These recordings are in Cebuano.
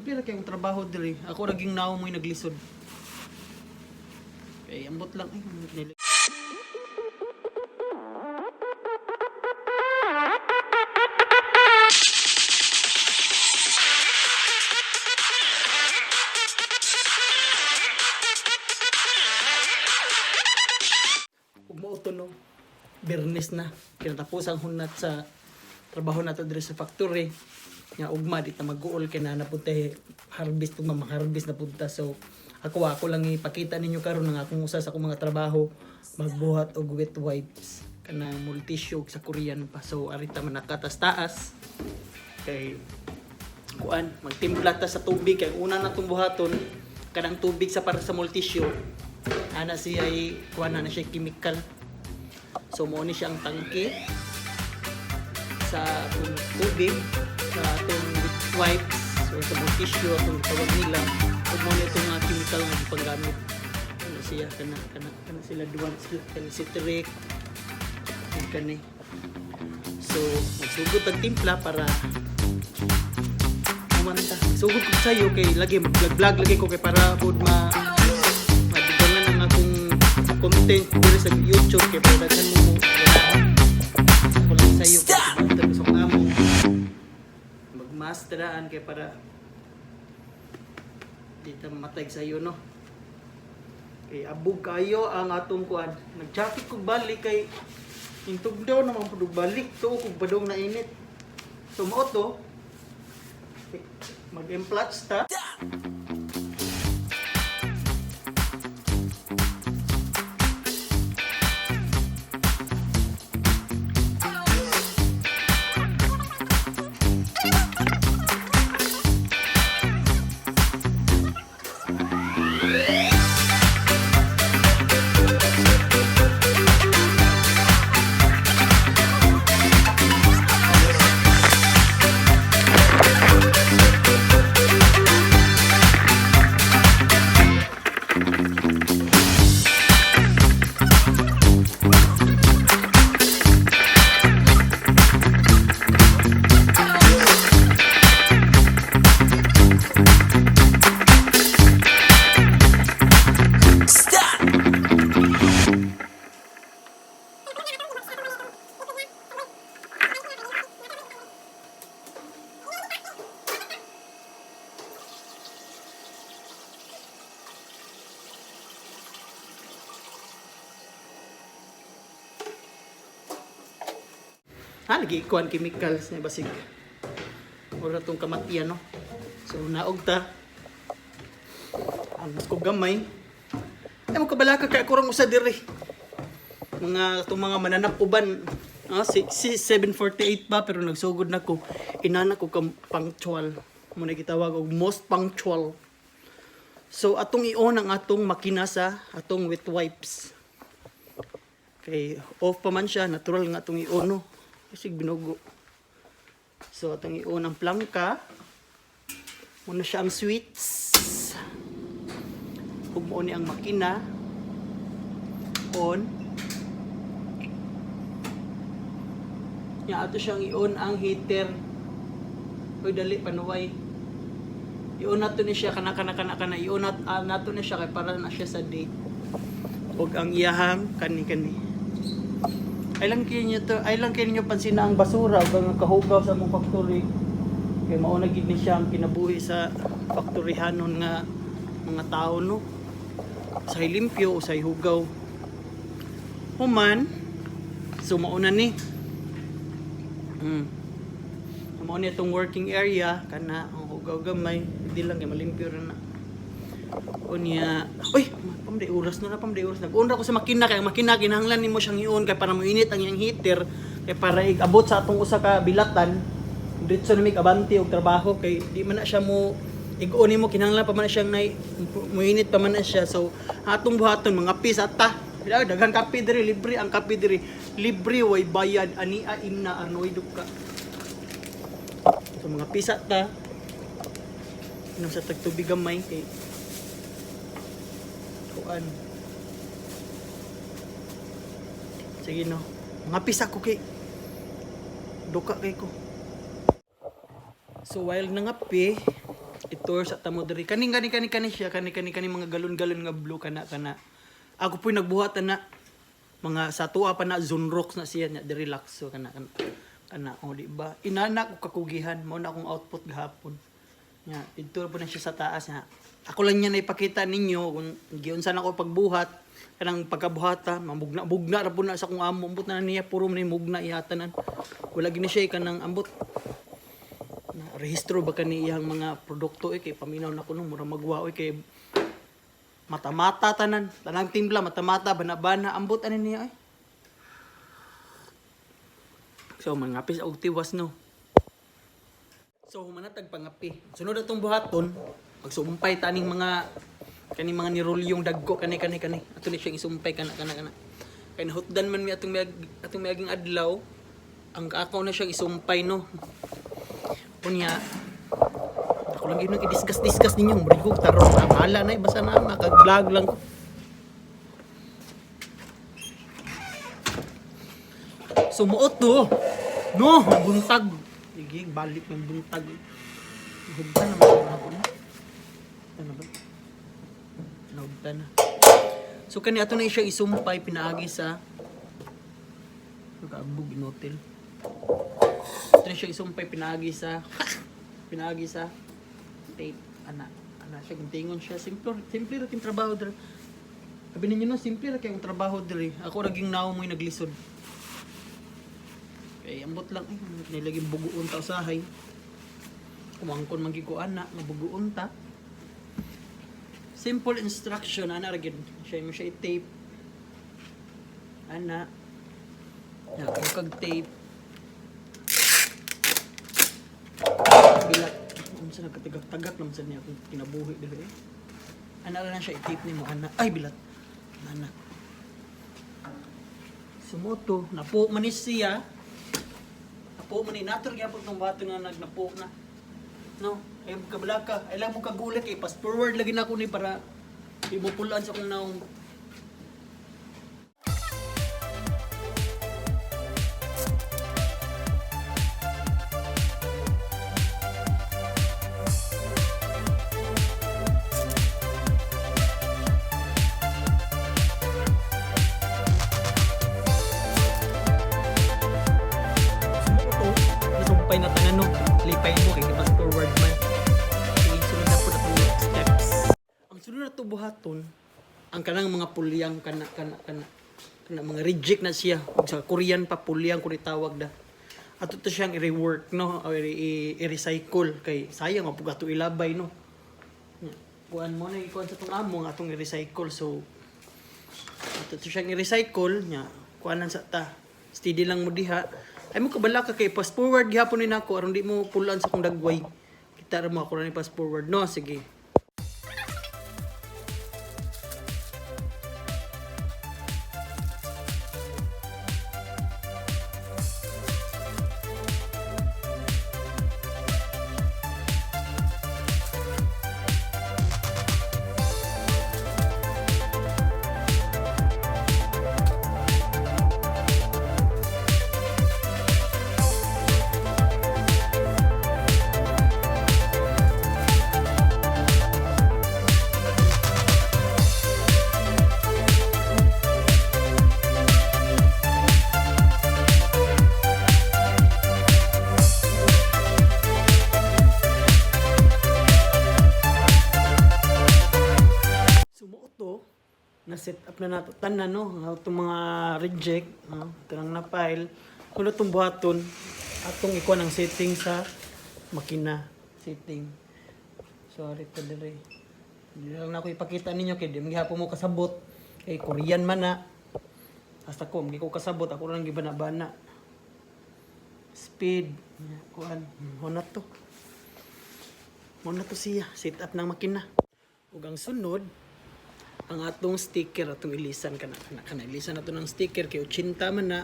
Simple ra kay ang trabaho diri. Ako ra ging naong mo'y naglisod. Kay ambot lang ay ug mao to, no. Bernes na. Kinatapos ang hunat sa trabaho nato diri sa factory. Nga ugma di ta mag-uol kay na napunta harvest ug harvest na punta. So ako lang ipakita ninyo karon ang akong usa sa akong mga trabaho, magbuhat og wet wipes kanang multissue sa Korean pa. So arita man nakatas taas kay kuan, magtimpla ta sa tubig kay una na itong buhaton kanang tubig sa para sa multissue ana siya ay kuan na siya chemical. So mo ni siya ang tangke sa atong tubig sa atong wet wipes or sa multissue atong tawag nila, ug mo ni itong mga chemical nga gipanggamit. Ano siya, kana kana kana sila duwan sila kana citric ug kani. So magsugod ang timpla para kumanta. Sugod ko sayo kay lagi mag-vlog lagi ko kay para pod ma madugangan ang akong content diri sa YouTube kay para daghan mo mo ganahan. Ako lang sayo kay kumanta ko sa akong amo. Magmasteraan kay para di ta mamatay sayo, no. Kay abog kayo ang atong kuan. Nag-jacket ko balik kay intog daw naman pud og balik to kog badong na init. So mao to, mag-implats ta. Ha, lagi kuan chemicals na basig. Ora tong kamatian, no. So naog ta. Ang ko gamay. Ay mo kabalaka kay ako rang usa diri. Mga itong mga mananap uban. Ah, si, si 7:48 pa pero nagsugod na ko. Inana ko kam punctual. Mo na gitawag og most punctual. So atong i-on ang atong makina sa atong wet wipes. Kay off pa man siya, natural nga atong i-on, no. Kasi binugo. So atong i-on ang plangka. Muna siya ang switch. Ug mo ni ang makina. On. Nya ato siyang i-on ang heater. Uy, dali panuway. I-on nato ni siya kana kana kana kana i-on nato ni siya kay para na siya sa date. Ug ang iyahang kani kani. Ay lang kayo niyo to, ay lang kayo niyo pansin ang basura ug ang kahugaw sa mong factory. Kay mao na gid ni siya ang kinabuhi sa factoryhanon nga mga tao, no. Usay limpyo, usay hugaw. Human, so mao na ni. Mao ni itong working area kana ang hugaw gamay, di lang kay malimpyo ra na. Unya, uy, pamday oras na na, pamday oras. Nag-on ra ko sa makina kay ang makina kinahanglan nimo siyang i-on kay para moinit ang iyang heater kay para igabot sa atong usa ka bilatan. Diretso na mig abante og trabaho kay di man na siya mo ig-on nimo, kinahanglan pa man na siyang nay moinit pa man na siya. So atong buhaton mga pis ata. Daghan kape diri, libre ang kape diri. Libre, way bayad ania imna arnoy duka. So mga pisa ta. Inom sa tagtubig gamay kay kuan. Sige no. Mga pisa ko kay duka kay ko. So while nangape, I-tour sa tamo diri. Kaning kani kani kani siya, kani kani kani mga galon-galon nga blue kana kana. Ako po'y nagbuhat na mga sa tuwa pa na Zonrox na siya nya diri lakso kana kana kana, oh, di ba? Inana ko kakugihan mao na akong output gahapon. Nya didto po na siya sa taas nya. Ako lang niya naipakita ninyo kung giunsa na ako pagbuhat kanang pagkabuhata, mamugna bugna ra po na sa akong amo, ambot na niya puro man ni mugna ihatanan. Wala gini siya kanang ambot na rehistro ba kani iyang mga produkto eh, kay paminaw na kuno mura magwa oy, kay mata-mata tanan, tanang timpla mata-mata, bana-bana, ambot ani niya eh. So mangapis og tiwas, no? So humanatag pangapi. Sunod atong buhaton, magsumpay taning mga kaning mga nirolyong dagko kani kani kani. Ato ni siyang isumpay kana kana kana. Kay nahutdan man mi atong miaging adlaw, ang akaw na siyang isumpay, no. Unya, ako lang yun i-discuss-discuss ninyo. Murag ko, tarong, ah, bahala na eh. Basta na, makag-vlog lang ko. Sumuot to. No, buntag. Sige, balik ng buntag. Nahugtan naman ako na. Ano ba? Nahugtan na. So, kani ato na siya isumpay, pinaagi sa Nakaabog, inotel. Ato na siya isumpay, pinaagi sa tape. Ana, ana siya, guntingon siya. Simple, simple ra kayong trabaho dre. Sabi ninyo no, simple ra kayong trabaho dre. Ako raging naong mo'y naglisod. Kay ambot lang eh, nilaging buguon ta usahay. Kumangkon man gyud ko ana, nga buguon ta. Simple instruction ana ra gyud. Siya mo siya i-tape. Ana. Na, kag tape. Bilat. Unsa nagkatagak-tagak naman sa niya akong kinabuhi diri eh. Ana ra na siya i-tape nimo ana. Ay, bilat. Ana. Sumoto, napo man ni siya. Napo man ni nator gyapon tong bato nga nagnapo na. No, ay mo kabalaka, ay lang mo kagulat kay pass forward lagi na ako ni para imupulan sa akong naong. Sumuto, nasumpay na tanan, no. Lipay mo kay pass forward man. Sige, sunod na po na itong next steps. Ang sunod na to buhaton, ang kanang mga pulyang kana kana kana kana mga reject na siya. Ug sa Korean pa pulyang kung itawag da. Ato to siyang i-rework, no, o i-recycle kay sayang ang ato ilabay, no. Kuan mo na ikuan sa tong amo nga atong i-recycle, so ato to siyang i-recycle nya kuanan sa ta. Steady lang mo diha. Ay mo kabala ka kay pass forward gihapon ni nako aron di mo pulan sa akong dagway. Kita ra mo ako ra ni pass forward, no? Sige. Sumuot na set up na nato tanan, no, ang atong mga reject, no, ito lang na file kuno itong buhaton, atong ikuan ang setting sa makina, setting. Sorry to dire, hindi lang na ako ipakita ninyo kay di man gihapon mo kasabot kay Korean man na. Hasta ko ko kasabot, ako lang gibana-bana. Speed kuan mo na to, mo na to siya set up ng makina. Ug ang sunod, ang atong sticker atong ilisan kana kana kana, ilisan nato ng sticker kay 80 man na,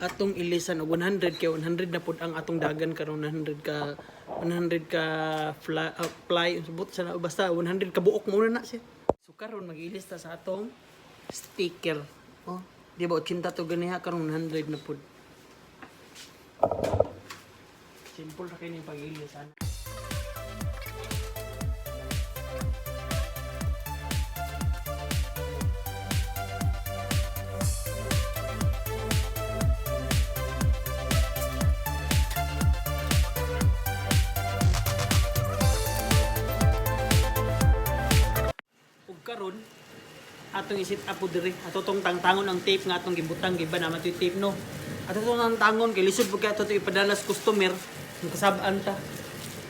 atong ilisan og 100 kay 100 na pud ang atong dagan karon, 100 ka 100 ka fly, fly subot sa basta 100 ka buok mo na siya. So karon mag-ilis ta sa atong sticker, oh, di ba 80 to ganiha, karon 100 na pud. Simple ra kay ni pag-ilis ana. Karon atong i-set up po diri. Ato tong tangtangon ang tape nga atong gibutang, giba naman to yung tape, no. Ato tong tangtangon kay lisod pud kay ato to ipadala sa customer kung kasab-an ta.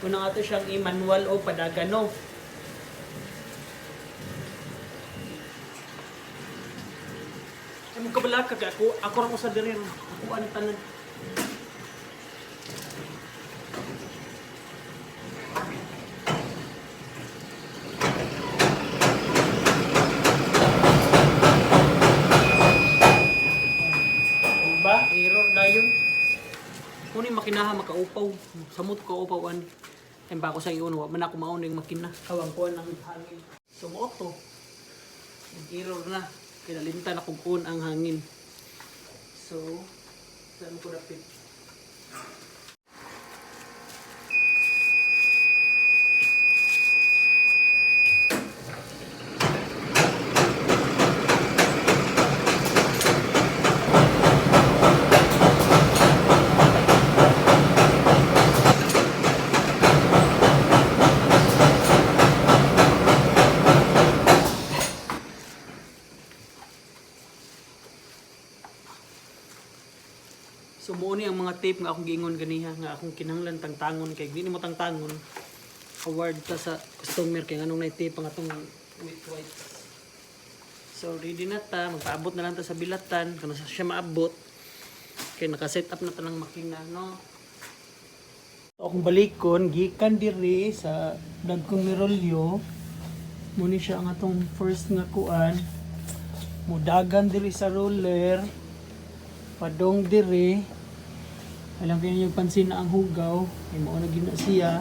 Unang ato siyang i-manual o padagan, no. Ay mo kabala ka kay ako ra ko sa diri. Ako ang tanan. Ba? Error na yun. Kunin makinaha makaupaw. Samot ko upaw an. Ay ba ako sa iyon, wa man ako maon yung makina. Kawang kuan ang hangin. So mo to. Nag-error na. Kinalimtan na kung on ang hangin. So, saan ko dapit? So mo ni ang mga tape nga akong giingon ganiha nga akong kinahanglan tangtangon kay di nimo tangtangon award ta sa customer kay nganong nay tape ang atong wet wipes. So ready na ta, magpaabot na lang ta sa bilatan kung sa siya maabot kay naka-set up na ta ng makina, no. So, akong balikon gikan diri sa dagkong mirolyo mo ni siya ang atong first nga kuan, mudagan diri sa roller, padong diri. Alam kayo yung pansin na ang hugaw ay mao na gina siya,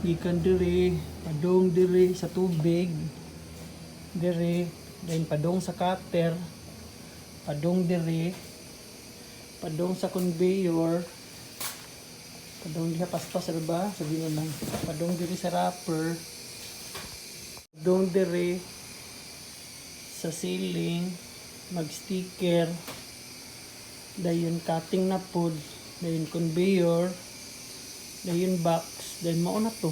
gikan diri padong diri sa tubig diri, then padong sa cutter, padong diri, padong sa conveyor, padong diri sa paspas ano ba sabi na lang, padong diri sa wrapper, padong diri sa ceiling, mag sticker, dayon cutting na pod, dayon conveyor, dayon box, then mao na to.